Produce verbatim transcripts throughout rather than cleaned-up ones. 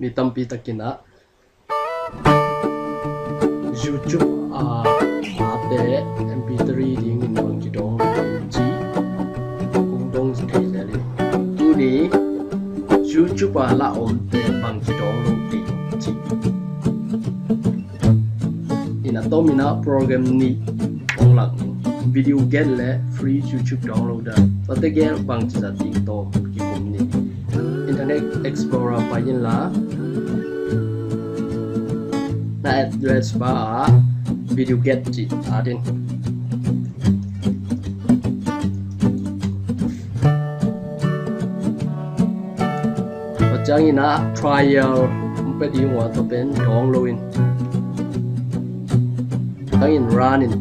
Mi tampi takin ah YouTube a mate M P three dingin bang kidawng lo ding cih kong dong thei zel hi. Tuni YouTube a la omte bang kidawng lo ding cih in a tom in ah program nih hong lak in, Video Get le Free YouTube Downloader, tua tegel bangci zat ding tawm kikum ni. Internet Explorer pai inla, na address bar ah Video Get cih at in. Tua ciangin ah trial hong pia ding uh a, tua pen dawng lo in. Ciangin run in.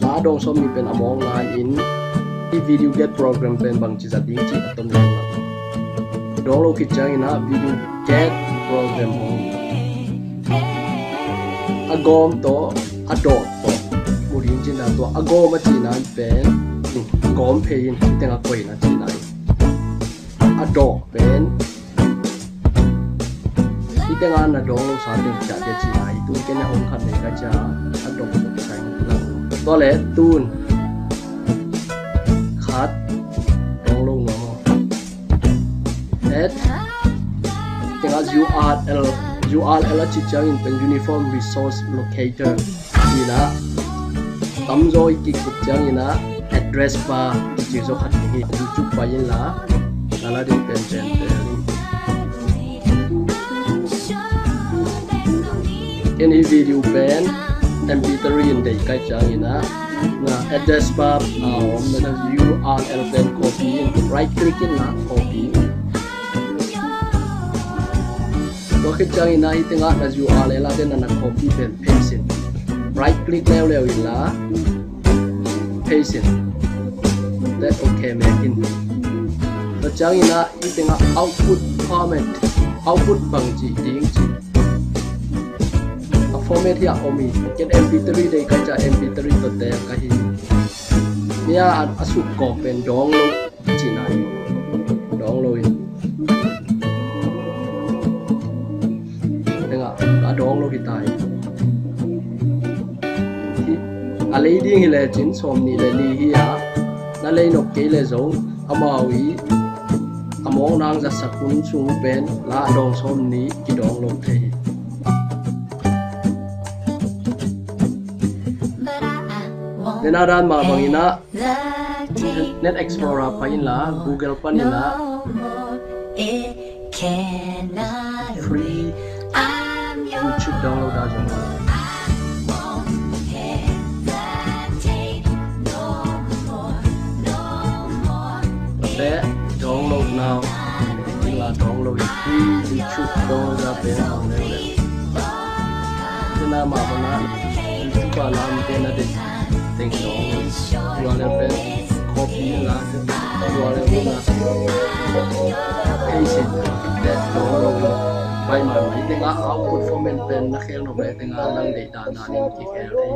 La a dawng sawm nih pen a mawk lai-in, hih Video Get program pen bangci zat ding cih a tom in. Dawng lo khit ciangin ah Video Get program hong, a gawm tawh a dawh tawh mu ding cih na, tua a gawm a cihna pen gawm phei in, hih tengah koih in a cihna in. A dawh pen hih tengah na dawng lo sa teng ciah dia cihna hi. Tu ken a hong khat nei ka cia a dawng sa teng ciah. Tua le tun khat dawng lo nuam aw. At tengah U R L, U R L a cih ciangin pen Uniform Resource Locator. Hi na, tamzaw i kikup ciangin ah address bar i cih zaw khat hi. YouTube pai inla, na la ding pen pen pen. Ken hih video pen M P three in deih ka hih ciangin ah, na address bar a om na U R L pen copy in, right click inla copy. Tua khit ciangin ah hih tengah na U R L a den na copy pen paste in. Right click leuleu inla paste in. Then okay mek in. Tua ciangin ah hih tengah output format, output bangci ding cih a format hi a om hi. Ken M P three deih ka hih ciang M P three tawh tel ka hi. Nia a suk kawk pen dawng lo cihna hi. Dawng lo in. Tengah a dawng lo hi ta hi. Hi, a lei ding hi lecin sawm nih le li hi a, na lei nop kei le zong amau i a mawkna hong zatsak hun sung pen la a dawng sawm nih kidawng lo thei hi. Then a dan mah bangin ah Net Explorer pai inla, Google pan inla, free YouTube download a zong. Te download now. Inla download in, free YouTube download a pen ang leu leh. Tena mah bana YouTube a lam tena ding teng download. U R L pen copy la, U R L na paste in, te download in. Bai mai mai tengah output format pen na khel nop leh tengah nang deih dan dan in kikhel thei.